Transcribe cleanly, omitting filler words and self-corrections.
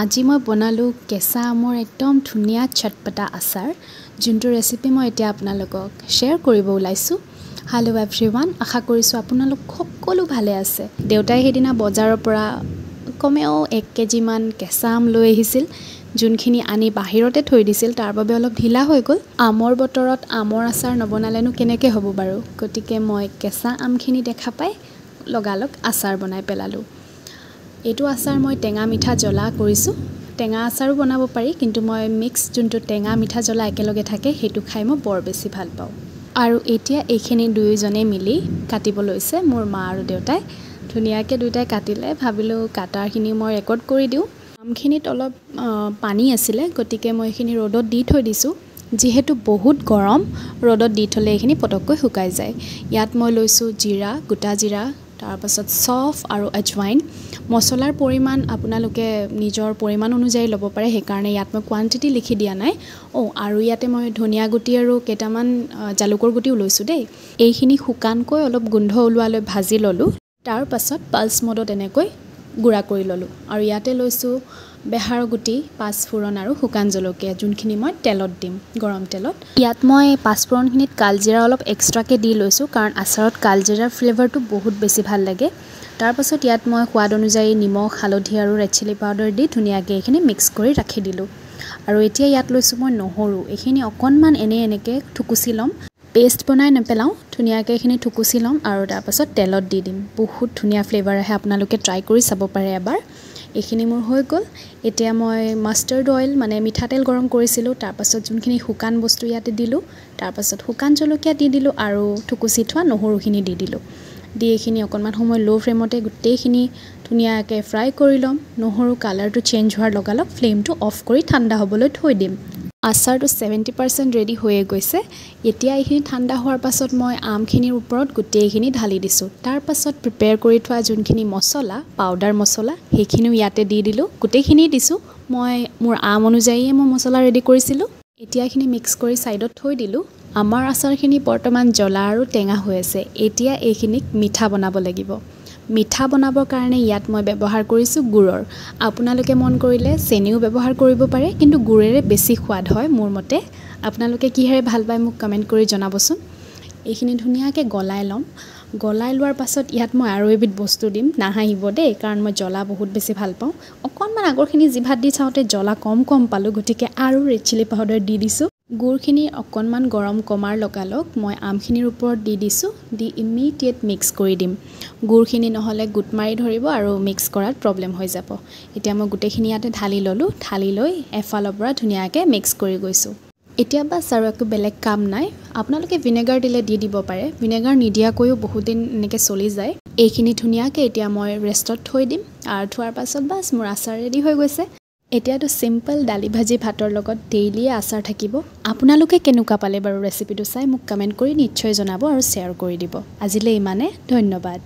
আজি মই বনালোঁ কেঁচা আমৰ একদম ধুনীয়া চটপটা আচাৰ, যোনটো ৰেচিপি মই এতিয়া আপোনালোকক শ্বেয়াৰ কৰিব ওলাইছোঁ। হেল্ল' এভৰিৱান, আশা কৰিছোঁ আপোনালোক সকলো ভালে আছে। দেউতাই সেইদিনা বজাৰৰ পৰা কমেও 1 কেজিমান কেঁচা আম লৈ আহিছিল, যোনখিনি আনি বাহিৰতে থৈ দিছিল, তাৰ বাবে অলপ ঢিলা হৈ গ'ল। আমৰ বতৰত আমৰ আচাৰ নবনালেনো কেনেকৈ হ'ব বাৰু? গতিকে মই কেঁচা আমখিনি দেখা পাই লগালগ আচাৰ বনাই পেলালোঁ। এইটো আচাৰ মই টেঙা মিঠা জ্বলা কৰিছোঁ। টেঙা আচাৰো বনাব পাৰি, কিন্তু মই মিক্স যোনটো টেঙা মিঠা জ্বলা একেলগে থাকে সেইটো খাই মই বৰ বেছি ভাল পাওঁ। আৰু এতিয়া এইখিনি দুয়োজনে মিলি কাটিব লৈছে, মোৰ মা আৰু দেউতাই। ধুনীয়াকৈ দুয়োটাই কাটিলে। ভাবিলোঁ কাটাৰখিনি মই ৰেকৰ্ড কৰি দিওঁ। আমখিনিত অলপ পানী আছিলে, গতিকে মই এইখিনি ৰ'দত দি থৈ দিছোঁ। যিহেতু বহুত গৰম, ৰ'দত দি থ'লে এইখিনি পটককৈ শুকাই যায়। ইয়াত মই লৈছোঁ জিৰা, গোটা জিৰা, তাৰপাছত চফ আৰু আজৱাইন। মছলাৰ পৰিমাণ আপোনালোকে নিজৰ পৰিমাণ অনুযায়ী ল'ব পাৰে, সেইকাৰণে ইয়াত মই কোৱাণ্টিটি লিখি দিয়া নাই। অঁ, আৰু ইয়াতে মই ধনিয়া গুটি আৰু কেইটামান জালুকৰ গুটিও লৈছোঁ দেই। এইখিনি শুকানকৈ অলপ গোন্ধ ওলোৱালৈ ভাজি ল'লোঁ। তাৰপাছত পালছ ম'ডত এনেকৈ গুড়া কৰি ল'লোঁ। আৰু ইয়াতে লৈছোঁ বেহাৰ গুটি, পাঁচফোৰণ আৰু শুকান জলকীয়া, যোনখিনি মই তেলত দিম, গৰম তেলত। ইয়াত মই পাঁচফোৰণখিনিত কালজিৰা অলপ এক্সট্ৰাকৈ দি লৈছোঁ, কাৰণ আচাৰত কালজিৰাৰ ফ্লেভাৰটো বহুত বেছি ভাল লাগে। তাৰপাছত ইয়াত মই সোৱাদ অনুযায়ী নিমখ, হালধি আৰু ৰেড চিলি পাউডাৰ দি ধুনীয়াকৈ এইখিনি মিক্স কৰি ৰাখি দিলোঁ। আৰু এতিয়া ইয়াত লৈছোঁ মই নহৰু। এইখিনি অকণমান এনেই এনেকৈ থুকুচি ল'ম, পেষ্ট বনাই নেপেলাওঁ, ধুনীয়াকৈ এইখিনি থুকুচি ল'ম আৰু তাৰপাছত তেলত দি দিম। বহুত ধুনীয়া ফ্লেভাৰ আহে, আপোনালোকে ট্ৰাই কৰি চাব পাৰে এবাৰ। এইখিনি মোৰ হৈ গ'ল। এতিয়া মই মাষ্টাৰ্ড অইল মানে মিঠাতেল গৰম কৰিছিলোঁ, তাৰপাছত যোনখিনি শুকান বস্তু ইয়াতে দিলোঁ, তাৰপাছত শুকান জলকীয়া দি দিলোঁ আৰু থুকুচি থোৱা নহৰুখিনি দি দিলোঁ। দি এইখিনি অকণমান সময় ল' ফ্লেমতে গোটেইখিনি ধুনীয়াকৈ ফ্ৰাই কৰি ল'ম। নহৰু কালাৰটো চেঞ্জ হোৱাৰ লগালগ ফ্লেমটো অফ কৰি ঠাণ্ডা হ'বলৈ থৈ দিম। আচাৰটো 70% ৰেডি হৈয়ে গৈছে। এতিয়া এইখিনি ঠাণ্ডা হোৱাৰ পাছত মই আমখিনিৰ ওপৰত গোটেইখিনি ঢালি দিছোঁ। তাৰপাছত প্ৰিপেয়াৰ কৰি থোৱা যোনখিনি মছলা, পাউডাৰ মছলা, সেইখিনিও ইয়াতে দি দিলোঁ। গোটেইখিনি দিছোঁ মই, মোৰ আম অনুযায়ীয়ে মই মছলা ৰেডি কৰিছিলোঁ। এতিয়া এইখিনি মিক্স কৰি ছাইডত থৈ দিলোঁ। আমাৰ আচাৰখিনি বৰ্তমান জ্বলা আৰু টেঙা হৈ আছে। এতিয়া এইখিনিক মিঠা বনাব লাগিব। মিঠা বনাবৰ কাৰণে ইয়াত মই ব্যৱহাৰ কৰিছোঁ গুড়ৰ। আপোনালোকে মন কৰিলে চেনিও ব্যৱহাৰ কৰিব পাৰে, কিন্তু গুড়েৰে বেছি সোৱাদ হয় মোৰ মতে। আপোনালোকে কিহেৰে ভাল পায় মোক কমেণ্ট কৰি জনাবচোন। এইখিনি ধুনীয়াকৈ গলাই ল'ম। গলাই লোৱাৰ পাছত ইয়াত মই আৰু এবিধ বস্তু দিম, নাহাঁহিব দেই, কাৰণ মই জ্বলা বহুত বেছি ভাল পাওঁ। অকণমান আগৰখিনি জিভাত দি চাওঁতে জ্বলা কম কম পালোঁ, গতিকে আৰু ৰেড চিলি পাউডাৰ দি দিছোঁ। গুড়খিনি অকণমান গৰম কমাৰ লগালগ মই আমখিনিৰ ওপৰত দি দিছোঁ, দি ইমিডিয়েট মিক্স কৰি দিম। গুড়খিনি নহ'লে গোট মাৰি ধৰিব আৰু মিক্স কৰাত প্ৰব্লেম হৈ যাব। এতিয়া মই গোটেইখিনি ইয়াতে ঢালি ল'লোঁ। ঢালি লৈ এফালৰ পৰা ধুনীয়াকৈ মিক্স কৰি গৈছোঁ। এতিয়া বাছ আৰু একো বেলেগ কাম নাই। আপোনালোকে ভিনেগাৰ দিলে দি দিব পাৰে, ভিনেগাৰ নিদিয়াকৈও বহুত দিন এনেকৈ চলি যায়। এইখিনি ধুনীয়াকৈ এতিয়া মই ৰেষ্টত থৈ দিম আৰু থোৱাৰ পাছত বাছ মোৰ আচাৰ ৰেডি হৈ গৈছে। এতিয়াতো চিম্পল দালি ভাজি ভাতৰ লগত ডেইলিয়ে আচাৰ থাকিব। আপোনালোকে কেনেকুৱা পালে বাৰু ৰেচিপিটো চাই মোক কমেণ্ট কৰি নিশ্চয় জনাব আৰু শ্বেয়াৰ কৰি দিব। আজিলৈ ইমানে, ধন্যবাদ।